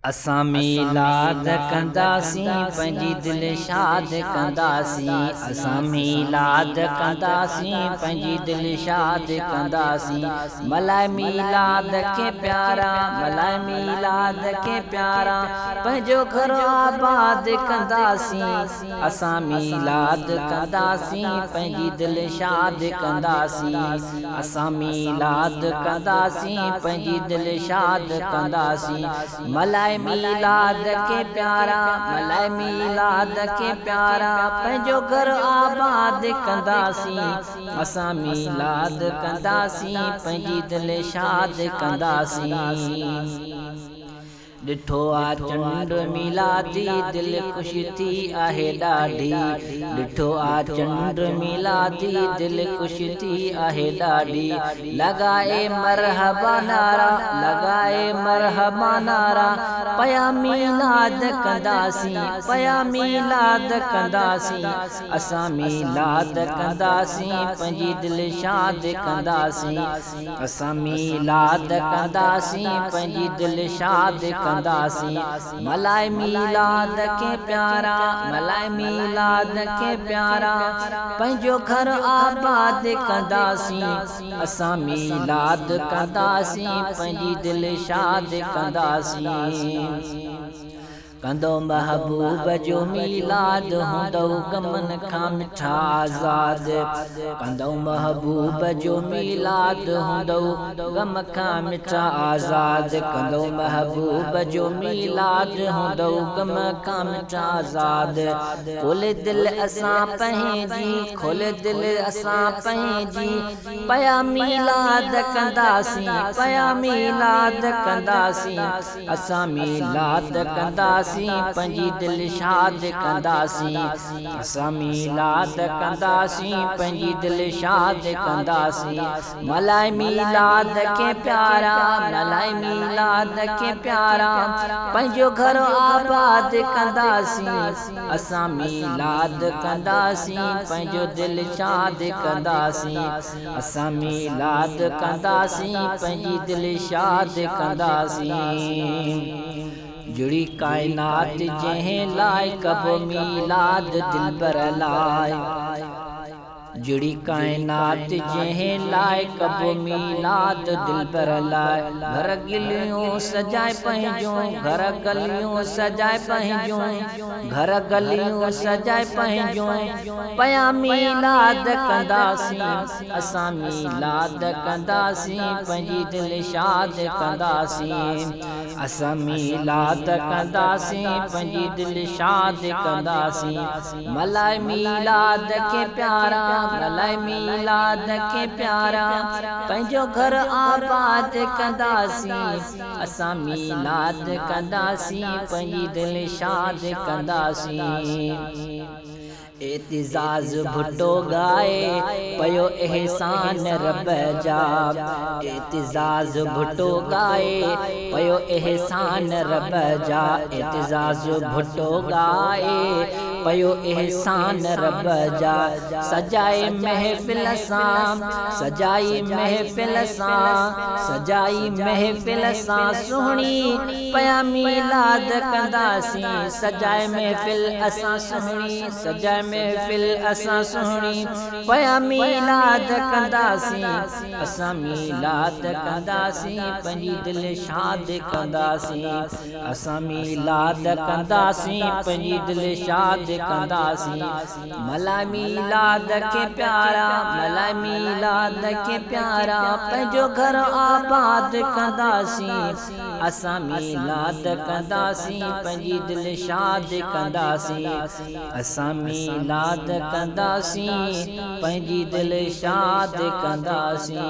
اسان ميلاد ڪنداسين پنهنجي دل شاد ڪنداسين اسان ميلاد ڪنداسين پنهنجي دل شاد ڪنداسين ملائي ميلاد کي پيارا ملائي ميلاد کي پيارا پنهنجو گهر آباد ڪنداسين اسان ميلاد ڪنداسين پنهنجي دل شاد ڪنداسين اسان ميلاد ڪنداسين پنهنجي دل شاد ڪنداسين ملائي ميلاد کي پيارا ملائي ميلاد کي پيارا پنهنجو گهر آباد ڪنداسين اسان ميلاد ڪنداسين پنهنجي دل شاد ڪنداسين. ڏٺو آ چنڊ ميلادي دل خوش ٿي آهي ڏاڍي ڏٺو آ چنڊ ميلادي دل خوش ٿي آهي ڏاڍي لڳائي مرحبا نعرا لڳائي مرحبا نعرا پيا ميلاد ڪنداسين پيا ميلاد ڪنداسين اسان ميلاد ڪنداسين پنهنجي دل شاد ڪنداسين اسان ميلاد ڪنداسين پنهنجي دل شاد ڪنداسين ملائي ميلاد کي پيارا ملائي ميلاد کي پيارا پنهنجو گهر آباد ڪنداسين اسان ميلاد ڪنداسين پنهنجي دل شاد ڪنداسين. ڪندو محبوب جو ميلاد هوندؤ غمن کان مٺا آزاد ڪندو محبوب جو ميلاد هوندؤ غم کان مٺا آزاد ڪندو محبوب جو ميلاد هوندؤ غم کان مٺا آزاد کولي دل اسان پنهنجي کولي دل اسان پنهنجي پيا ميلاد ڪنداسين پيا ميلاد ڪنداسين اسان ميلاد ڪنداسين پنهنجي دل شاد ڪنداسين اسان ميلاد ڪنداسين پنهنجي دل شاد ڪنداسين ملائي ميلاد کي پيارا ملائي ميلاد کي پيارا پنهنجو گهر آباد ڪنداسين اسان ميلاد ڪنداسين پنهنجو دل شاد ڪنداسين اسان ميلاد ڪنداسين پنهنجي دل شاد ڪنداسين. جڙي ڪائنات جنهن لاء ڪبو ميلاد دلبر لاء. جڙي ڪائنات جنهن لاء ڪبو ميلاد دلبر لاء. گهر گليون سجائي پنهنجون گهر گليون سجائي پنهنجون گهر گليون سجائي پنهنجون پيا ميلاد ڪنداسين اسان ميلاد ڪنداسين پنهنجي دل شاد ڪنداسين اسان ميلاد ڪنداسين پنهنجي دل شاد ڪنداسين ملائي ميلاد کي پيارا ملائي ميلاد کي پيارا پنهنجو گهر آباد ڪنداسين اسان ميلاد ڪنداسين پنهنجي دل شاد ڪنداسين. اعتزاز ڀٽو ڳائي پيو احسان رب جا اعتزاز ڀٽو ڳائي پيو احسان رب جا اعتزاز ڀٽو ڳائي پيو احسان رب جا سجائي محفل سان سجائي محفل سان سجائي محفل سان سهڻي پيا ميلاد ڪنداسين سجائي محفل اسان سهڻي سجائي محفل اسان سهڻي پيا ميلاد ڪنداسين اسان ميلاد ڪنداسين پنهنجي دل شاد ڪنداسين اسان ميلاد ڪنداسين پنهنجي دل شاد ڪنداسين ملائي ميلاد کي پيارا ملائي ميلاد کي پيارا پنهنجو گهر آباد ڪنداسين اسان ميلاد ڪنداسين پنهنجي دل شاد ڪنداسين اسان ميلاد ڪنداسين پنهنجي دل شاد ڪنداسين.